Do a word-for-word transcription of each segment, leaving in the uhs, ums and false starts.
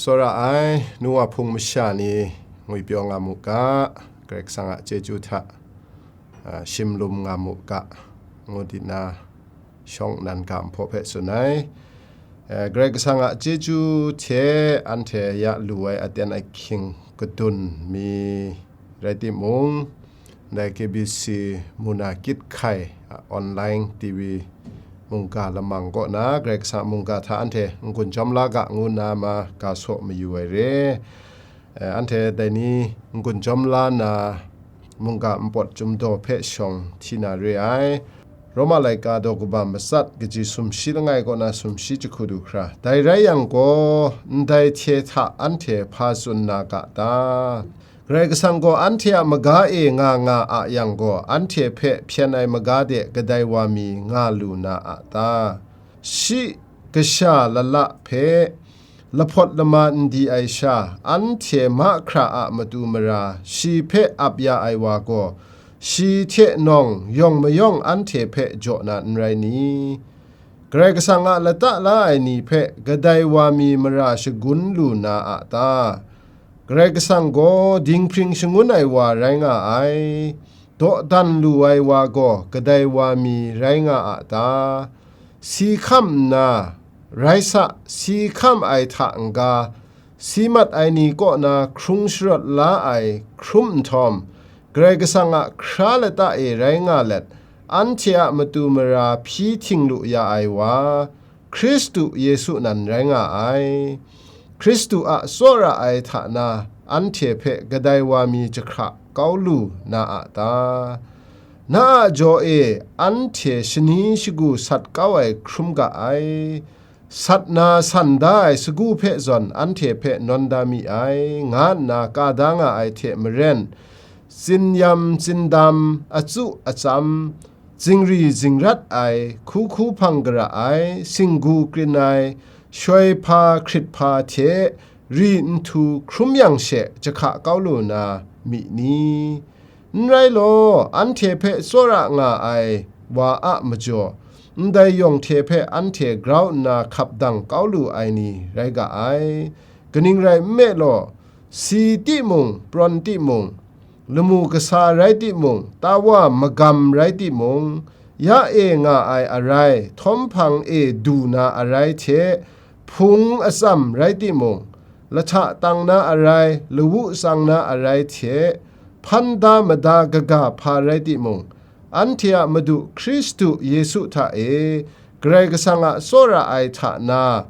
Tsawra ai, nu wa hpung masha ni ngwipyaw nga mu ga, Karai Kasang a chyeju hta, a, shim lum nga mu ga, ngu di na, shawng nnan ga nhpaw hpe tsun ai. E, Karai Kasang a chyeju hte anhte ya lu ai aten ahkying kadun mi rai timung, ndai K B C Muna Kit Hkai a online T V mungga lamang kaw na, Karai Kasang a mungga hta anhte n-gun jawm la ga, ngu nna ma ga saw mayu ai re. E, anhte dai ni n-gun jawm la na, mungga npawt chyum daw hpe shawng hti na re ai. Roma laika daw kaba matsat, kaji sumshi langai kaw na sumshi jahku du hkra. Dai rai yang gaw, ndai hte hta anhte hpa tsun na ga ta? Karai Kasang gaw anhte a maga e nga nga a yang gaw, anhte hpe hpyen ai maga de kadai wa mi nga lu na a ta? Shi kasha lala hpe lahpawt lama n di ai sha, anhte mahkra a matu mara shi hpe ap ya ai wa gaw, shi hte nawng yawng mayawng anhte hpe jaw na n rai ni? Karai Kasang a lata la ai ni hpe kadai wa mi mara shagun lu na a ta? Karai Kasang gaw dinghpring shangun ai wa rai nga ai, dawdan lu ai wa gaw kadai wa mi rai nga a ta? Si hkam nna, rai sa, si hkam ai hta n-ga, si mat ai ni kaw na hkrung sharawt la ai hkrum nhtawm, Karai Kasang a hkra lata e rai nga let, anhte a matu mara hpyi htinglu ya ai wa, Hkristu Yesu nan rai nga ai. Hkristu a tsawra ai hta na, anhte hpe kadai wa mi jahkra kau lu na a ta? Na a jaw e anhte shani shagu sat kau ai hkrum ga ai. Sat na san da ai sagu hpe zawn anhte hpe nawn da mi ai, nga nna ka da nga ai hte maren, tsin-yam tsin-dam, atsu atsam, zingri zingrat ai, hku hku hpang gara ai, singgu krin ai, shoi hpa hkrit hpa hte ri nhtu hkrum yang she jahka kau lu na mi ni? N rai law, anhte hpe tsawra nga ai wa a majaw, ndai yawng hte hpe anhte grau nna hkap dang kau lu ai ni rai ga ai. Kaning rai nme law, si timung, prawn timung, lamu kasa rai timung, tawa magam rai timung, ya e nga ai arai, htawm hpang e du na arai hte, hpung atsam rai timung, lahta tang na arai, lawu tsang na arai hte, hpan da mada kaga hpa rai timung, anhte a Madu Hkristu Yesu hta e, Karai Kasang a tsawra ai hta na,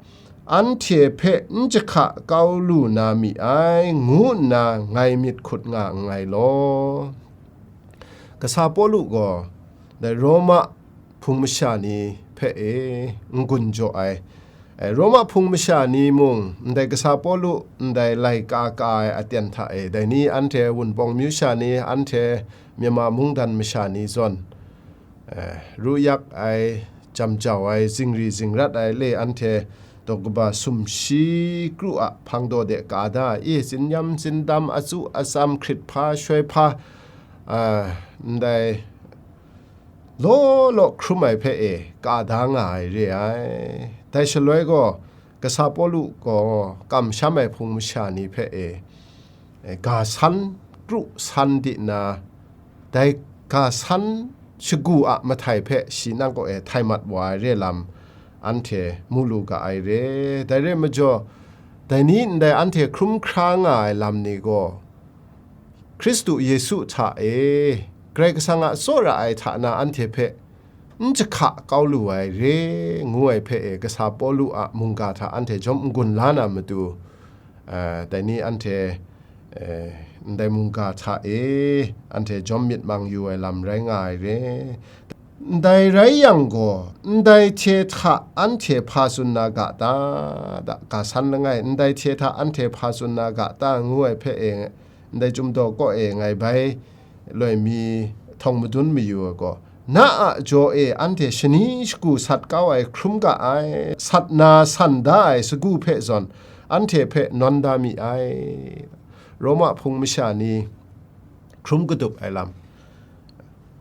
anhte hpe n jahka kau lu na mi ai, ngu nna ngai myit hkut nga nngai law. Kasa Pawlu gaw dai Roma hpung masha ni hpe e n-gun jaw ai. E, Roma hpung masha ni mung, ndai kasa Pawlu, ndai laika ka ai aten hta e, dai ni anhte Wunpawng amyu sha ni, anhte Myanmar mungdan masha ni zawn, e, ru yak ai, jam jau ai, zingri zingrat ai le anhte daw kaba sumshi kru a hpang daw de ka da, i, tsin-yam tsin-dam, atsu atsam, hkrit hpa, shoi hpa, a, ndai law law hkrum ai hpe e ka da nga ai re ai. Dai shaloi gaw, kasa Pawlu gaw kamsham ai hpung masha ni hpe e, e, ga san kru san di nna, dai ga san shagu a mahtai hpe shi nang kaw e htai mat wa ai re lam, anhte mu lu ga ai re. Dai re majaw, dai ni ndai anhte hkrum hkra nga ai lam ni gaw, Hkristu Yesu hta e, Karai Kasang a tsawra ai hta na anhte hpe n jahka kau lu ai re, ngu ai hpe e, kasa Pawlu a mungga hta anhte jawm n-gun la na matu, a, dai ni anhte, e, ndai mungga hta e, anhte jawm myit mang yu ai lam rai nga ai re. Ndai rai yang gaw, ndai hte hta anhte hpa tsun na ga ta? Da, ga san langai, ndai hte hta anhte hpa tsun na ga ta, ngu ai hpe e, ndai Chyum Daw kaw e ngai bai loi mi htawng madun mayu ai gaw, na a jaw e anhte shani shagu sat kau ai hkrum ga ai, sat na san da ai sagu hpe zawn, anhte hpe nawn da mi ai. Roma hpung masha ni hkrum kadup ai lam.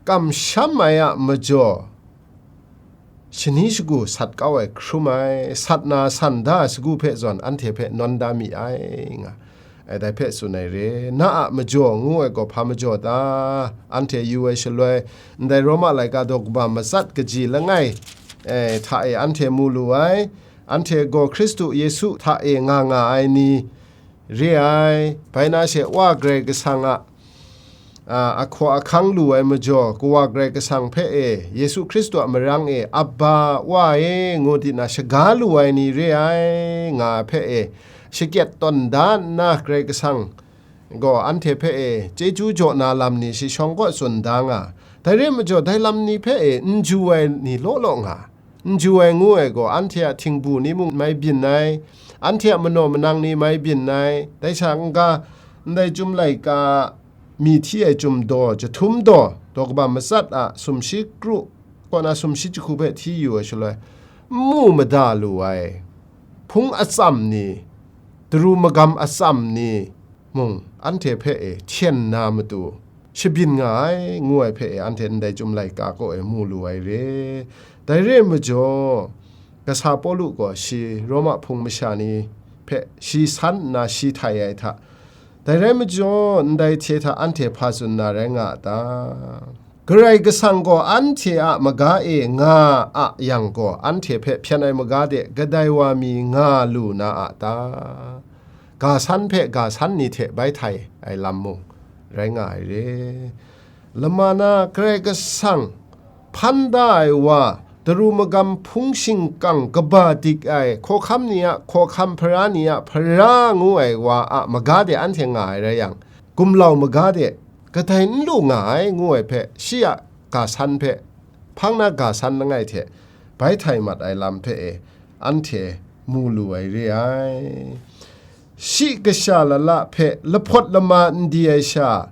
Kamsham ai a majaw, shani shagu sat kau ai hkrum ai, sat na san da ai sagu hpe zawn anhte hpe nawn da mi ai, nga ai, dai hpe tsun ai re. Na a majaw ngu ai gaw hpa majaw ta? Anhte yu ai shaloi, ndai Roma laika daw kaba matsat kaji langai, eh, hta e anhte mu lu ai, anhte gaw Hkristu Yesu hta e nga nga ai ni re ai, bai na she Wa Karai Kasang a, a, ahkaw ahkang lu ai majaw, Kawa Karai Kasang hpe e, Yesu Hkristu a marang e, Abba, Wa e, ngu di na shaga lu ai ni re ai, nga ai hpe e, shakyet tawn da nna Karai Kasang gaw anhte hpe e, chyeju jaw na lam ni shi shawng kaw tsun da nga. Dai re ai majaw, dai lam ni hpe e, n ju ai ni law law nga. N ju ai ngu ai gaw, anhte a htingbu ni mung mai byin ai, anhte a manaw manang ni mai byin ai, dai sha n-ga, ndai Chyum laika mi hti ai Chyum daw, jahtum daw, daw kaba matsat a sumshi kru, kaw na sumshi jahku hpe hti yu ai shaloi, n mu mada lu ai, hpung atsam ni, daru magam atsam ni, mung anhte hpe e hten na matu, shabyin nga ai, ngu ai hpe e anhte ndai Chyum laika kaw e mu lu ai re. Dai re ai majaw, kasa Pawlu gaw shi Roma hpung masha ni hpe shi san nna shi htai ai hta, dai rai majaw, ndai hte hta anhte hpa tsun na rai nga a ta? Karai Kasang gaw anhte a maga e nga a yang gaw, anhte hpe hpyen ai maga de kadai wa mi nga lu na a ta? Ga san hpe ga san ni hte bai htai ai lam mung rai nga ai re. Lama na Karai Kasang hpan da ai wa, daru magam hpung shingkang kaba dik ai, hkawhkam ni a hkawhkam, hpara ni a hpara ngu ai wa a maga de anhte nga ai rai yang, gumlau maga de kadai n lu nga ai ngu ai hpe, shi a ga san hpe, hpang na ga san langai hte bai htai mat ai lam hpe e, anhte mu lu ai re ai. Shi kasha lala hpe lahpawt lama n di ai sha,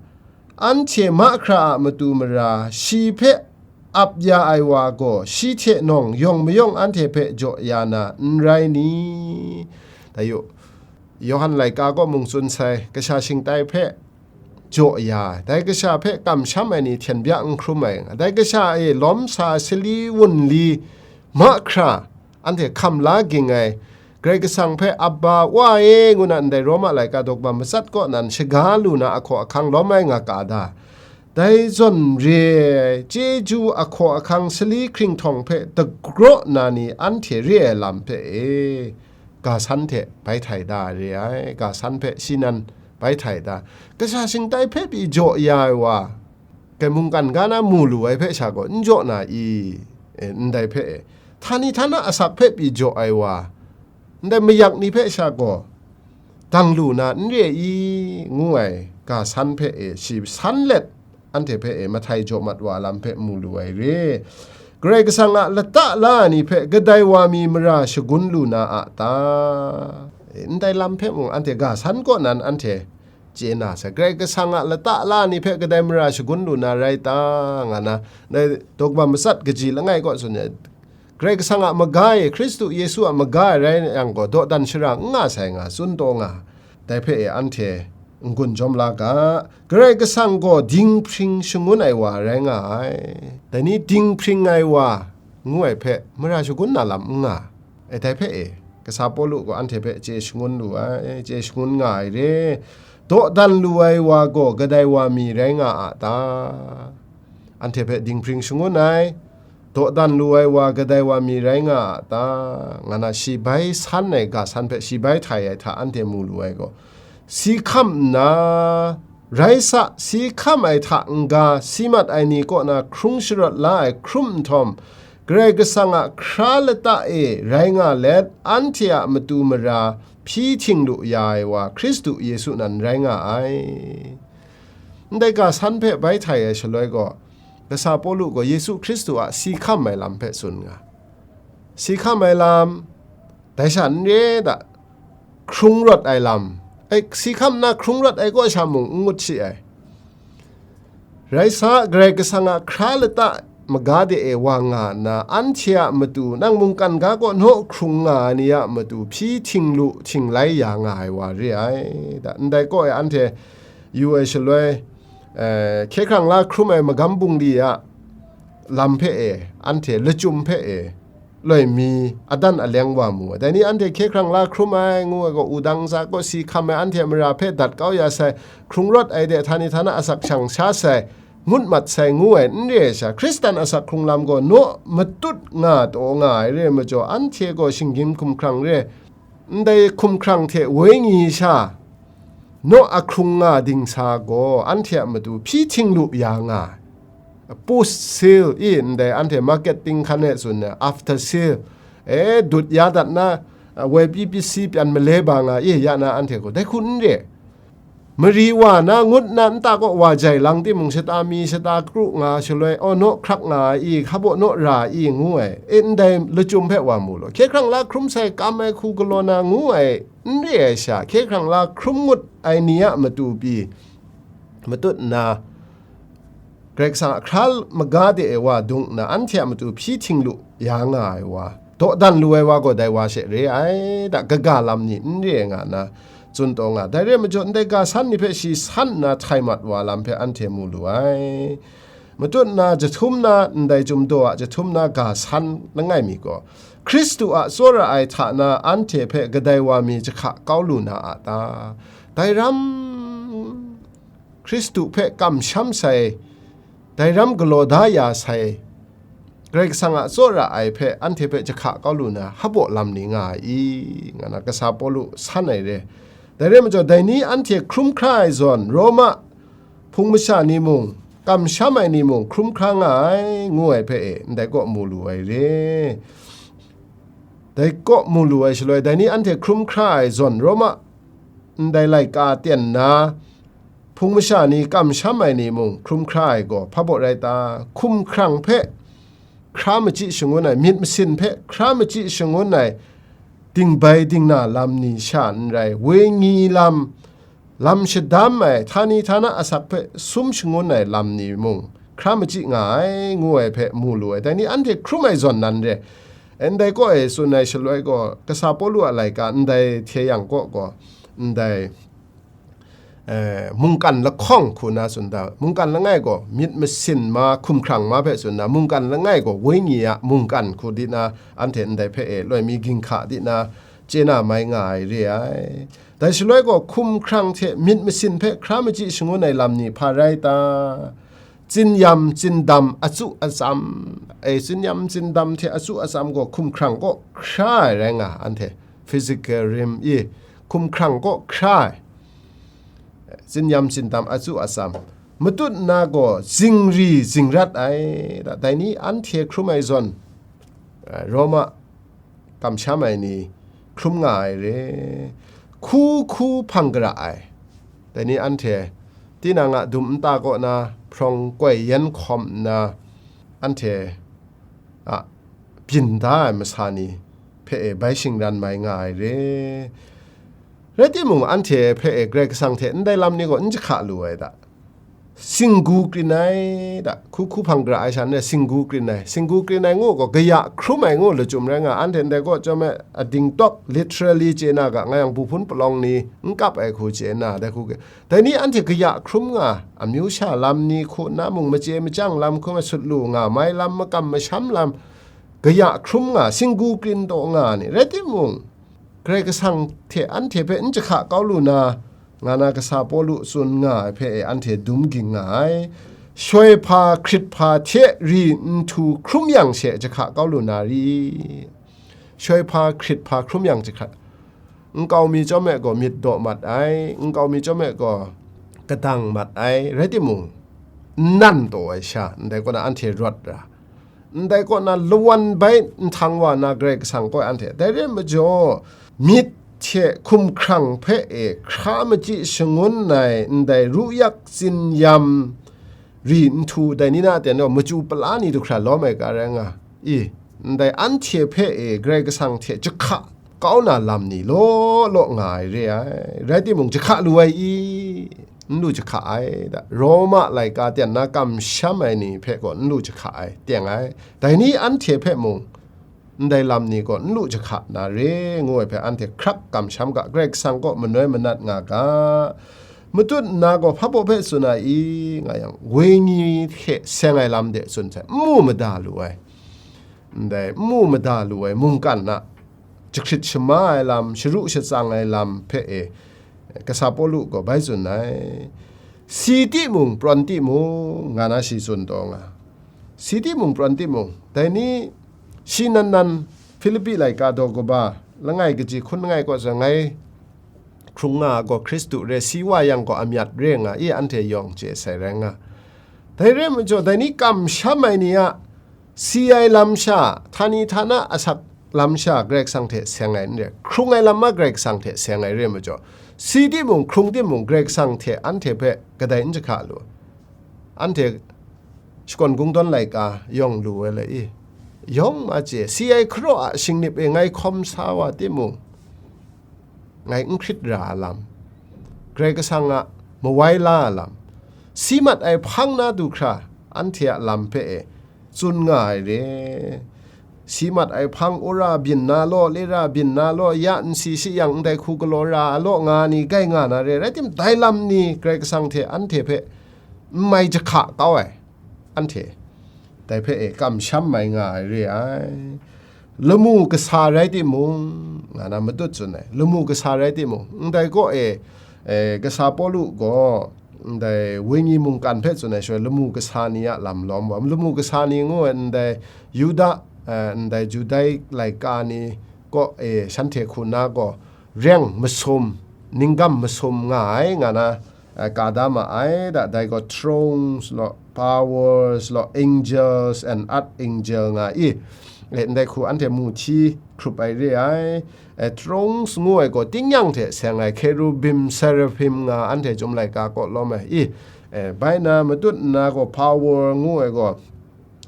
anhte mahkra a matu mara, shi hpe ap ya ai wa gaw, shi hte nawng yawng mayawng anhte hpe jaw ya na n rai ni? Dai yu, Yawhan laika kaw mung tsun sai, kasha shingtai hpe jaw ya ai, dai kasha hpe kamsham ai ni hten bya n hkrum ai, dai kasha e lawm sa ai sali wunli mahkra, anhte hkam la ging ai, Karai Kasang hpe Abba, Wa e, ngu na ndai Roma laika daw kaba matsat kaw nan shaga lu na ahkaw ahkang lawm ai nga ka da? Dai zawn re ai, chyeju ahkaw ahkang sali hkringhtawng hpe dagraw na ni anhte re ai lam hpe e, ga san hte bai htai da ai re ai, ga san hpe shi nan bai htai da. Kasha shingtai hpe pyi jaw ya ai wa, kai mungkan ga na mu lu ai hpe sha gaw n jaw na i? E, ndai hpe e, htani htana asak hpe pyi jaw ai wa, ndai mayak ni hpe sha gaw dang lu na n re i? Ngu ai ga san hpe e, shi san let anhte hpe e mahtai jaw mat wa lam hpe mu lu ai re. Karai Kasang a lata la ai ni hpe kadai wa mi mara shagun lu na a ta? E, ndai lam hpe mung anhte ga san kaw nan anhte chye na sai. Karai Kasang a lata la ai ni hpe kadai mara shagun lu na rai ta, nga na, dai daw kaba matsat kaji langai kaw tsun ai. Karai Kasang a maga e, Hkristu Yesu a maga e rai yang gaw, dawdan shara n nga sai nga tsun taw nga, dai hpe e anhte n-gun jawm la ga. Karai Kasang gaw dinghpring shangun ai wa rai nga ai. Dai ni dinghpring ai wa ngu ai hpe mara shagun na lam n nga ai, dai hpe e, kasa Pawlu gaw anhte hpe chye shangun lu ai, chye shangun nga ai re. Dawdan lu ai wa gaw kadai wa mi rai nga a ta? Anhte hpe dinghpring shangun ai, dawdan lu ai wa kadai wa mi rai nga a ta? Nga na shi bai san ai ga san hpe shi bai htai ai hta anhte mu lu ai gaw, si hkam nna, rai sa, si hkam ai hta n-ga, si mat ai ni kaw na hkrung sharawt la ai hkrum nhtawm, Karai Kasang a hkra lata e rai nga let, anhte a matu mara hpyi hting lu ya ai wa, Hkristu Yesu nan rai nga ai. Ndai ga san hpe bai htai ai shaloi gaw, kasa Pawlu gaw Yesu Hkristu a si hkam ai lam hpe tsun nga. Si hkam ai lam, dai sha n re da, hkrung rawt ai lam, ai, si hkam nna hkrung rawt ai kaw sha mung n ngut shi ai. Rai sa, Karai Kasang a hkra lata maga de e wa nga nna, anhte a matu, nang mungkan ga kaw naw hkrung nga ai ni a matu, hpyi hting lu hting lai ya nga ai wa re ai. Da, ndai kaw e anhte yu ai shaloi, eh, hkye hkrang la hkrum ai magam bungli a lam hpe e, anhte lachyum hpe e, loi mi adan aleng wa mu ai. Dai ni anhte hkye hkrang la hkrum ai, ngu ai gaw, wudang ntsa kaw si hkam ai, anhte a mara hpe dat kau ya sai, hkrung rawt ai de, htani htana asak shang sha sai, ngut mat sai, ngu ai, n re ai sha, Hkristan asak hkrung lam gaw naw matut nga taw nga ai re ai majaw, anhte gaw shinggyim hkumhkrang re, ndai hkumhkrang hte wenyi sha, naw ahkrung nga dingsa gaw anhte a matu hpyi hting lu ya nga ai. Post sale i ndai anhte marketing hkan e tsun ai, after sale, e, dut ya dat na, woi pyi pyi si pyan male ba nga i, ya na anhte gaw dai hku n re. Mari wa na ngut na nta kaw wa jai lang timung, shata mi shata kru nga shaloi, aw, naw hkrak nga ai i, hkabaw naw ra ai i, ngu ai, e, ndai lachyum hpe wa mu law, hkye hkrang la hkrum sai kam ai hku galaw na ngu ai, n re ai sha, hkye hkrang la hkrum ngut ai ni a matu pyi matut nna, Karai Kasang a hkra maga de e wa dung nna, anhte a matu hpyi hting lu ya nga ai wa, dawdan lu ai wa gaw dai wa she re ai, da, kaga lam ni n re ai nga nna, tsun taw nga. Dai re ai majaw, ndai ga san ni hpe shi san nna htai mat wa lam hpe anhte mu lu ai. Matut nna jahtum na ndai Chyum Daw a jahtum na ga san langai mi gaw, Hkristu a tsawra ai hta na anhte hpe kadai wa mi jahka kau lu na a ta? Dai ram Hkristu hpe kamsham sai, dai ram galaw da ya sai, Karai Kasang a tsawra ai hpe anhte hpe jahka kau lu na, hpaw lam ni nga ai i, nga na kasa Pawlu san ai re. Dai re majaw, dai ni anhte hkrum hkra ai zawn, Roma hpung masha ni mung, kamsham ai ni mung hkrum hkra nga ai, ngu ai hpe e, ndai kaw mu lu ai re. Dai kaw mu lu ai shaloi, dai ni anhte hkrum hkra ai zawn, Roma ndai laika ten na, hpung masha ni kamsham ai ni mung hkrum hkra ai gaw, hpa baw rai ta? Hkumhkrang hpe hkra machyi shangun ai, myit masin hpe hkra machyi shangun ai, dingbai dingna lam ni sha n rai, wenyi lam, lam shadam ai, htani htana asak hpe sum shangun ai lam ni mung hkra machyi nga ai, ngu ai hpe mu lu ai. Dai ni anhte hkrum ai zawn nan re. Ndai kaw e tsun ai shaloi gaw, kasa Pawlu a laika ndai hte yang kaw gaw, ndai, eh, mungkan lahkawng hku na tsun da, mungkan langai gaw myit masin ma, hkumhkrang ma hpe tsun na, mungkan langai gaw wenyi a mungkan hku di na, anhte ndai hpe e loi mi ginhka di na, chye na mai nga ai re ai. Dai shaloi gaw, hkumhkrang hte myit masin hpe hkra machyi shangun ai lam ni hpa rai ta? Tsinyam tsindam atsu atsam, e, tsinyam tsindam hte atsu atsam gaw hkumhkrang kaw hkra ai rai nga, anhte physical realm i hkumhkrang kaw hkra ai. Tsinyam tsindam atsu atsam, matut na gaw zingri zingrat ai, da, dai ni anhte hkrum ai zawn, Roma kamsham ai ni hkrum nga ai re, hku hku hpang gara ai. Dai ni anhte tinang a dum nta kaw na hprawng koi yan hkawm nna, anhte a byin da ai masa ni hpe e bai shingran mai nga ai re. Rai timung, anhte hpe e Karai Kasang hte ndai lam ni gaw n jahka lu ai da. Singgu krin ai, da, hku hku hpang gara ai sha n rai, singgu krin ai, singgu krin ai ngu gaw, kaya hkrum ai ngu lachyum rai nga, anhte ndai kaw chyawm e, ading tawk, literally chye na ga, nga yang, buhpun palawng ni n kap ai hku chye na, dai hku, dai ni anhte kaya hkrum nga, amyu sha lam ni hku nna mung, machye machyang lam hku, masut lu nga, mai lam, makam masham lam, kaya hkrum nga, singgu krin taw nga ni, rai timung, Karai Kasang hte anhte hpe n jahka kau lu na, nga na kasa Pawlu tsun nga ai hpe e anhte dum ging nga ai. Shoi hpa hkrit hpa hte ri nhtu hkrum yang she jahka kau lu na ri? Shoi hpa hkrit hpa hkrum yang jahka, nkau mi chyawm e gaw myit daw mat ai, nkau mi chyawm e gaw kadang mat ai, rai timung, n nan taw ai sha, ndai kaw na anhte rawt ra, ndai kaw na lawan bai nhtang wa na Karai Kasang kaw anhte, dai re ai majaw, myit hte hkumhkrang hpe e hkra machyi shangun ai ndai ruyak tsinyam ri nhtu dai ni na ten gaw, machyu pala ni du hkra lawm ai ga rai nga i, ndai anhte hpe e Karai Kasang hte jahka kau na lam ni law law nga ai re ai, rai timung, jahka lu ai i? N lu jahka ai, da. Roma laika ten na kamsham ai ni hpe gaw n lu jahka ai, teng ai. Dai ni anhte hpe mung, ndai lam ni gaw n lu jahka na re, ngu ai hpe anhte hkrak kamsham ga, Karai Kasang kaw manoi manat nga ga. Matut nna gaw hpa baw hpe tsun ai i, nga yang, wenyi hte seng ai lam de tsun sai, n mu mada lu ai. ndai n mu mada lu ai mungkan a jahkrit shama ai lam, sharu shatsang ai lam hpe e, kasa Pawlu gaw bai tsun ai, si timung, prawn timung, nga na shi tsun taw nga. Si timung, prawn timung, dai ni shi nan nan Hpilipi laika daw kaba langai kaji hkun langai kaw sa ngai hkrung nga gaw Hkristu re, si wa yang gaw amyat re nga i, anhte yawng chye sai rai nga. Dai re majaw, dai ni kamsham ai ni a si ai lam sha, htani htana asak lam sha Karai Kasang hte seng ai n re, hkrung ai lam ma Karai Kasang hte seng ai re majaw, si timung, hkrung timung, Karai Kasang hte anhte hpe kadai n jahka lu. Anhte shakawn kungdawn laika yawng lu ai le i, yawng ma chye, si ai hkaraw a shingnip e ngai hkawm sa wa timung, ngai n hkrit ra a lam, Karai Kasang a mawai la a lam, si mat ai hpang na du hkra anhte a lam hpe e tsun nga ai re. Si mat ai hpang, wora byin na law, lera byin na law, ya nsi shi yang ndai hku galaw ra a law nga ni gai nga na re, rai timung, dai lam ni Karai Kasang hte anhte hpe n mai jahka kau ai, anhte dai hpe e kamsham mai nga ai re ai. Lamu kasa rai timung, nga na matut tsun ai, lamu kasa rai timung, ndai kaw e, e, kasa Pawlu gaw ndai wenyi mungkan hpe tsun ai shaloi, lamu kasa ni a lam lawm wa, lamu kasa ni ngu ai ndai Yuda, e, ndai Judai laika ni kaw e shanhte hku na gaw reng masum, ninggam masum nga ai, nga na, e, ka da ma ai, da, dai gaw thrones law, powers law, angels and archangel nga i, e, ndai hku anhte mu hti hkrup ai re ai. E, thrones ngu ai gaw tingnyang hte seng ai, cherubim, seraphim nga anhte chyum laika kaw lawm ai i, e, bai na matut nna gaw power ngu ai gaw,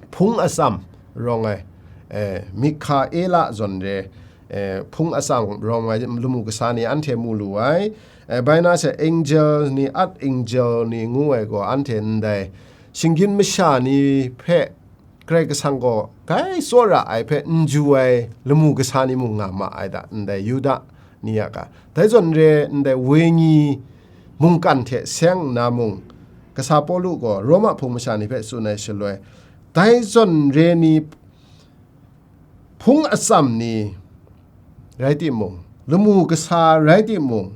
hpung atsam rawng ai, e, Mikaela zawn re, e, hpung atsam rawng ai lamu kasa ni anhte mu lu ai. E, bai na she angel ni, archangel ni ngu ai gaw, anhte ndai shinggyim masha ni hpe Karai Kasang gaw grai tsawra ai hpe n ju ai lamu kasa ni mung nga ma ai da, ndai Yuda ni a ga. Dai zawn re, ndai wenyi mungkan hte seng nna mung, kasa Pawlu gaw Roma hpung masha ni hpe tsun ai shaloi, dai zawn re ni hpung atsam ni rai timung, lamu kasa rai timung,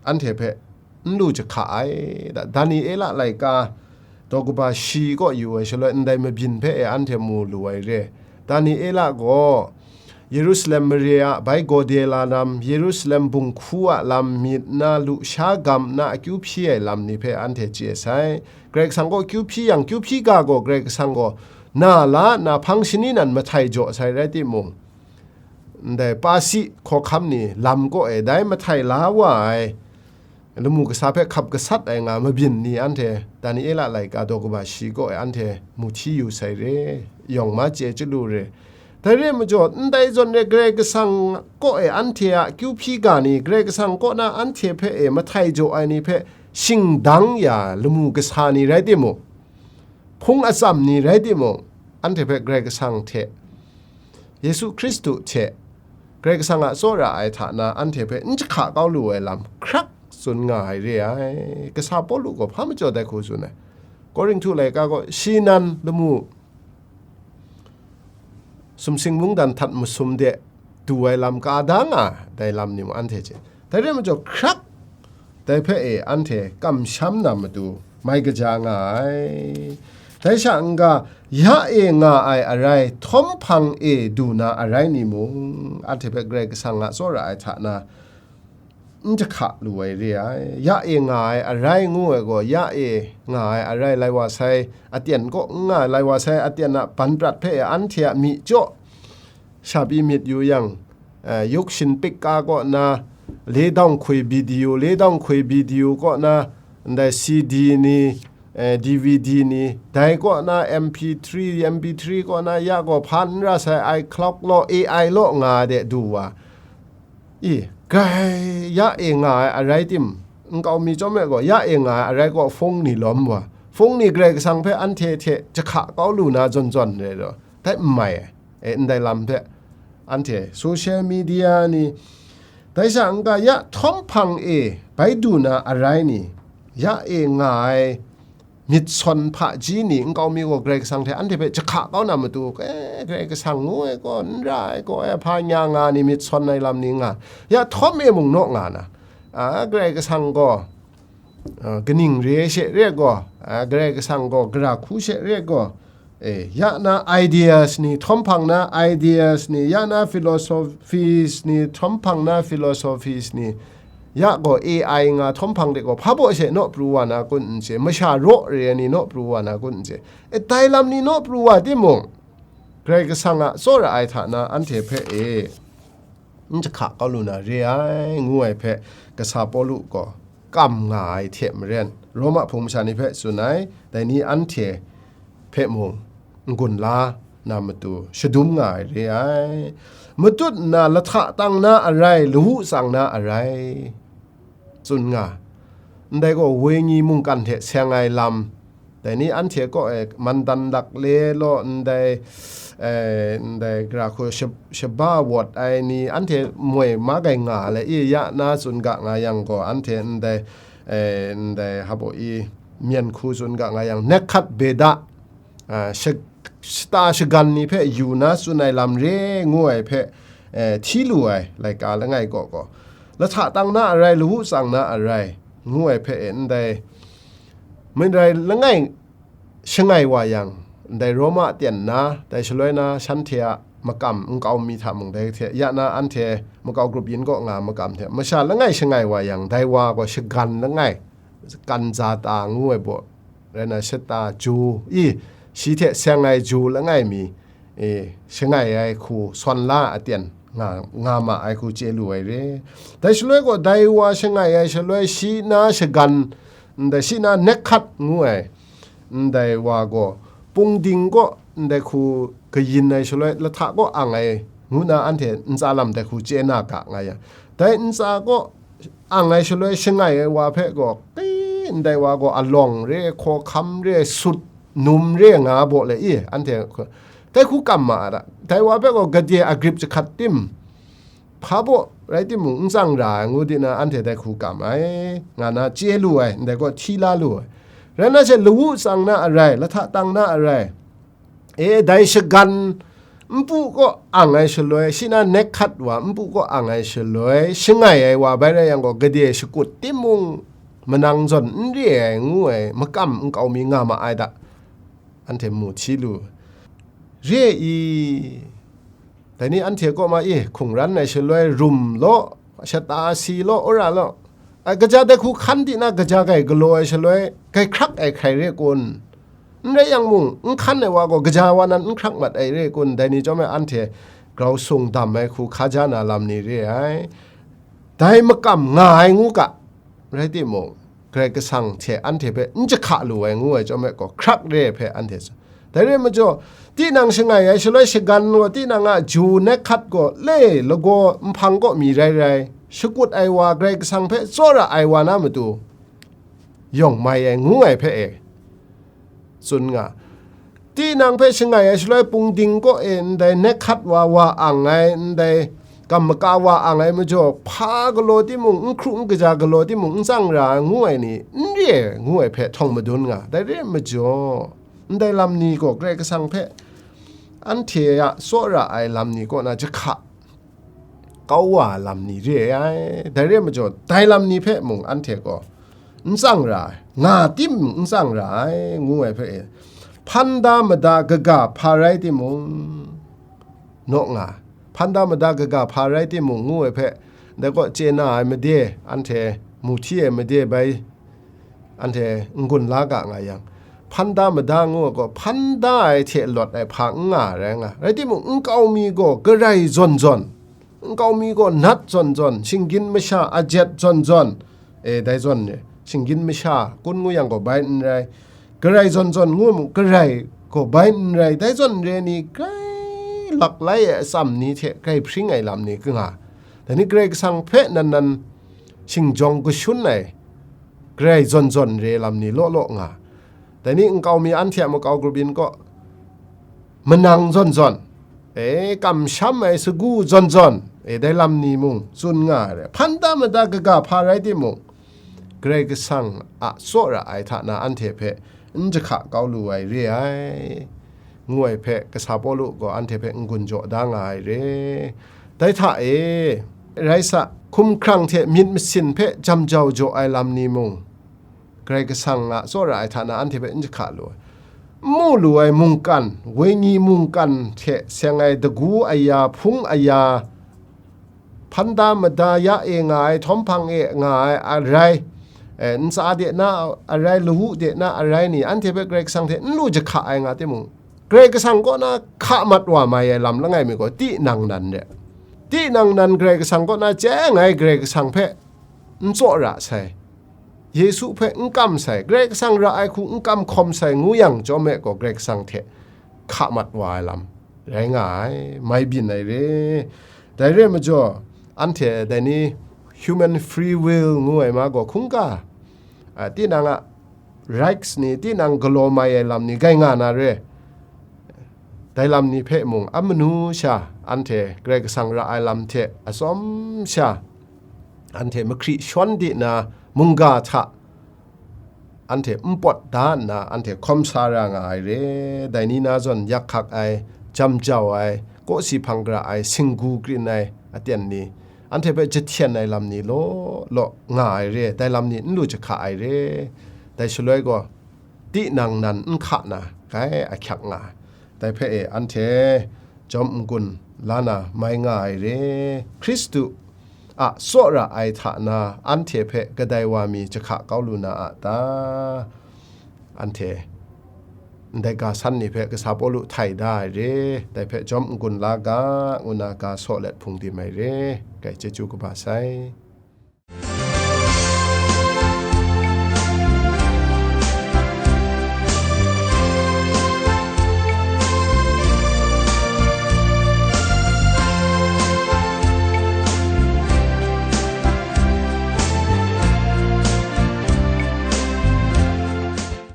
anhte hpe n lu jahka ai. Da, Daniela laika daw kaba shi kaw yu ai shaloi, ndai mabyin hpe e anhte mu lu ai re. Daniela gaw Yerusalem mare a bai gawde la lam, Yerusalem bunghku a lam, myit na, lusha gam na akyu hpyi ai lam ni hpe anhte chye sai. Karai Kasang kaw kyu hpyi yang, kyu hpyi ga gaw Karai Kasang gaw na la nna hpang shani nan mahtai jaw sai rai timung, ndai Pasi hkawhkam ni lam kaw e dai mahtai la wa ai lamu kasa hpe hkap gasat ai nga mabyin ni anhte Daniela laika daw kaba shi kaw e anhte mu hti yu sai re, yawng ma chye chyalu re. Dai re majaw, ndai zawn re Karai Kasang kaw e anhte a kyu hpyi ga ni, Karai Kasang kaw na anhte hpe e mahtai jaw ai ni hpe shingdang ya lamu kasa ni rai timung, hpung atsam ni rai timung, anhte hpe Karai Kasang hte, Yesu Hkristu hte, Karai Kasang a tsawra ai hta na anhte hpe n jahka kau lu ai lam hkrak tsun nga ai re ai. Kasa Pawlu gaw hpa majaw dai hku tsun ai. Korinhtu laika gaw shi nan lamu sumsing mungdan htat masum de du ai lam ka da nga, dai lam ni mung anhte hte. Dai re majaw hkrak dai hpe e anhte kamsham na matu mai kaja nga ai. Dai sha n-ga, ya e nga ai arai htawm hpang e du na arai ni mung, anhte hpe Karai Kasang a tsawra ai hta na n jahka lu ai re ai. Ya e nga ai arai ngu ai gaw, ya e nga ai arai lai wa sai aten kaw n nga, lai wa sai aten a ban prat hpe anhte a myi jaw sha pyi myit yu yang, eh, yuk shin pik ka kaw na, le dawng hkui bidiu, le dawng hkui bidiu kaw na, ndai C D ni, eh, D V D ni, dai kaw na M P three, M P three kaw na ya gaw hpa n ra sai, iCloud law, A I law nga de du wa. I, grai ya e nga ai arai tim, nkau mi chyawm e gaw, ya e nga ai arai kaw hpung ni lawm wa. Hpung ni Karai Kasang hpe anhte hte jahka kau lu na zawn zawn re law, dai n mai ai. E, ndai lam hpe anhte social media ni, dai sha n-ga ya htawm hpang e bai du na arai ni, ya e nga ai myit sawn hpaji ni nkau mi gaw Karai Kasang hte anhte hpe jahka kau na matu, e, Karai Kasang ngu ai gaw, n ra ai gaw, e, hpa nya nga ni myit sawn ai lam ni nga, ya htawm e mung naw nga na, a, Karai Kasang gaw, a, kaning re she re gaw, a, Karai Kasang gaw gara hku she re gaw, e, ya na ideas ni, htawm hpang na ideas ni, ya na philosophies ni, htawm hpang na philosophies ni, ya gaw A I nga htawm hpang de gaw, hpa baw she naw pru wa na kun n chye, masha raw re ai ni naw pru wa na kun n chye, e, dai lam ni naw pru wa timung, Karai Kasang a tsawra ai hta na anhte hpe e, n jahka kau lu na re ai, ngu ai hpe, kasa Pawlu gaw kam nga ai hte maren, Roma hpung masha ni hpe tsun ai, dai ni anhte hpe mung n-gun la na matu shadum nga ai re ai. Matut nna lahta tang na arai, lawu tsang na arai, tsun nga. Ndai gaw wenyi mungkan hte seng ai lam, dai ni anhte kaw e mandan lakle law, ndai, e, ndai gara hku shab-, shaba wawt ai ni, anhte moi ma gai nga le, i ya na tsun ga nga yang gaw, anhte ndai, e, ndai hpaw i myen hku tsun ga nga yang, Nekhad Beda, a, sha-, shata shagan ni hpe yu na tsun ai lam re ngu ai hpe, e, hti lu ai laika langai kaw gaw, lahta tang na arai, lawu tsang na arai, ngu ai hpe e, ndai, Marai langai shangai wa yang, ndai Roma aten na, dai shaloi na shanhte a makam nkau mi hta mung, dai hte ya na anhte makau grup yin kaw nga makam hte, masha langai shangai wa yang, dai wa gaw shagan langai, kanza ta ngu ai baw, rai na, shata ju i, shi hte seng ai ju langai mi, e, shangai ai hku sawn la aten nga, nga ma ai hku chye lu ai re. Dai shaloi gaw, dai wa shangai ai shaloi, shi na shagan, ndai shi na Nekhad ngu ai, ndai wa gaw, pungding kaw ndai hku kayin ai shaloi, lahta kaw ang ai ngu na anhte ntsa lam dai hku chye na ga nga yang, dai ntsa kaw ang ai shaloi shangai ai wa hpe gaw, kai, ndai wa gaw alawng re, hkawhkam re, sut num re nga baw le i, anhte hku, dai hku kam ma a ta? Dai wa hpe gaw gade a grip jahkrat tim, hpa baw rai timung, n tsang ra ai ngu di na, anhte dai hku kam ai, nga na chye lu ai, ndai gaw hti la lu ai. Rai na she, lawu tsang na arai, lahta tang na arai, e, dai shagan npu kaw ang ai shaloi, shi na Nekhad wa npu kaw ang ai shaloi, shangai ai wa bai rai yang gaw, gade shakut timung, manang zawn n re ai ngu ai makam nkau mi nga ma ai ta? Anhte mu hti lu. Re i, dai ni anhte kaw ma i, hkungran ai shaloi, rum law, shata si law, wora law, a, kaja dai hku hkan di na, kaja gai galaw ai shaloi, gai hkrak ai hkrai re kun? N rai yang mung, n hkan ai wa gaw, kaja wa nan n hkrak mat ai re kun? Dai ni chyawm e anhte grau sung dam ai hku hkaja na lam ni re ai. Dai makam nga ai ngu ga, rai timung, Karai Kasang hte anhte hpe n jahka lu ai ngu ai chyawm e gaw, hkrak re ai hpe anhte tsun. Dai re ai majaw, tinang shangai ai shaloi, shagan gaw, tinang a ju Nekhad gaw le lagaw nhpang kaw mi rai rai, shakut ai wa, Karai Kasang hpe tsawra ai wa na matu, yawng mai ai ngu ai hpe e tsun nga. Tinang hpe shangai ai shaloi, pungding kaw e ndai Nekhad wa wa ang ai, ndai kam maka wa ang ai majaw, hpa galaw timung, n hkru n kaja galaw timung, n tsang ra ai ngu ai ni n re ai ngu ai hpe htawng madun nga. Dai re ai majaw, ndai lam ni gaw Karai Kasang hpe anhte a tsawra ai lam ni kaw na jahka kau wa lam ni re ai. Dai re ai majaw, dai lam ni hpe mung anhte gaw n tsang ra ai, nga tim n tsang ra ai, ngu ai hpe e, hpan da mada kaga hpa rai timung, naw nga, hpan da mada kaga hpa rai timung, ngu ai hpe, dai kaw chye na ai made, anhte mu hti ai made bai, anhte n-gun la ga nga yang, hpan da mada ngu ai gaw, hpan da ai hte lawt ai hpa n nga rai nga. Rai timung, nkau mi gaw garai zawn zawn, nkau mi gaw nat zawn zawn, shinggyim masha ajet zawn zawn, e, dai zawn re, shinggyim masha kun ngu yang gaw bai n rai, garai zawn zawn ngu mu, garai gaw bai n rai, dai zawn re ni, grai lak lai ai atsam ni hte grai hpring ai lam ni ka nga, dai ni Karai Kasang hpe nan nan shingjawng kashun ai, garai zawn zawn re lam ni law law nga. Dai ni nkau mi anhte a makau grup yin kaw, manang zawn zawn, e, kamsham ai sagu zawn zawn, e, dai lam ni mung tsun nga ai re. Hpan da mada kaga hpa rai timung, Karai Kasang a tsawra ai hta na anhte hpe n jahka kau lu ai re ai, ngu ai hpe, kasa Pawlu gaw anhte hpe n-gun jaw da nga ai re. Dai hta e, rai sa, hkumhkrang hte myit masin hpe jam jau jaw ai lam ni mung, Karai Kasang a tsawra ai hta na anhte hpe n jahka lu ai. N mu lu ai mungkan, wenyi mungkan hte seng ai dagu aya, hpung aya, hpan da mada ya e nga ai, htawm hpang e nga ai arai, e, ntsa de na arai, lawu de na arai ni, anhte hpe Karai Kasang hte n lu jahka ai nga timung, Karai Kasang kaw na hka mat wa mai ai lam langai mi gaw, tinang nan re. Tinang nan Karai Kasang kaw na chye ai, Karai Kasang hpe n tsawra sai, Yesu hpe n kam sai, Karai Kasang ra ai hku n kam hkawm sai ngu yang chyawm e gaw, Karai Kasang hte hka mat wa ai lam rai nga ai, mai byin ai re. Dai re ai majaw, anhte dai ni human free will ngu ai ma gaw hkungga, a, tinang a rights ni, tinang galaw mai ai lam ni gai nga na re. Dai lam ni hpe mung a manu sha anhte Karai Kasang ra ai lam hte atsawm sha, anhte mahkri shawn di na mungga hta anhte n pawt da nna, anhte hkawm sa ra nga ai re. Dai ni na zawn yak hkak ai, jam jau ai, kawsi hpang gara ai, singgu krin ai aten ni, anhte hpe jahten ai lam ni law law nga ai re. Dai lam ni n lu jahka ai re. Dai shaloi gaw, tinang nan n hka na, gai ahkyak nga ai. Dai hpe e, anhte jawm n-gun la na mai nga ai re. Hkristu a tsawra ai hta na anhte hpe kadai wa mi jahka kau lu na a ta? Anhte ndai ga san ni hpe kasa Pawlu htai da ai re. Dai hpe jawm n-gun la ga, ngu na ga saw let hpung dim ai re. Kai chyeju kaba sai.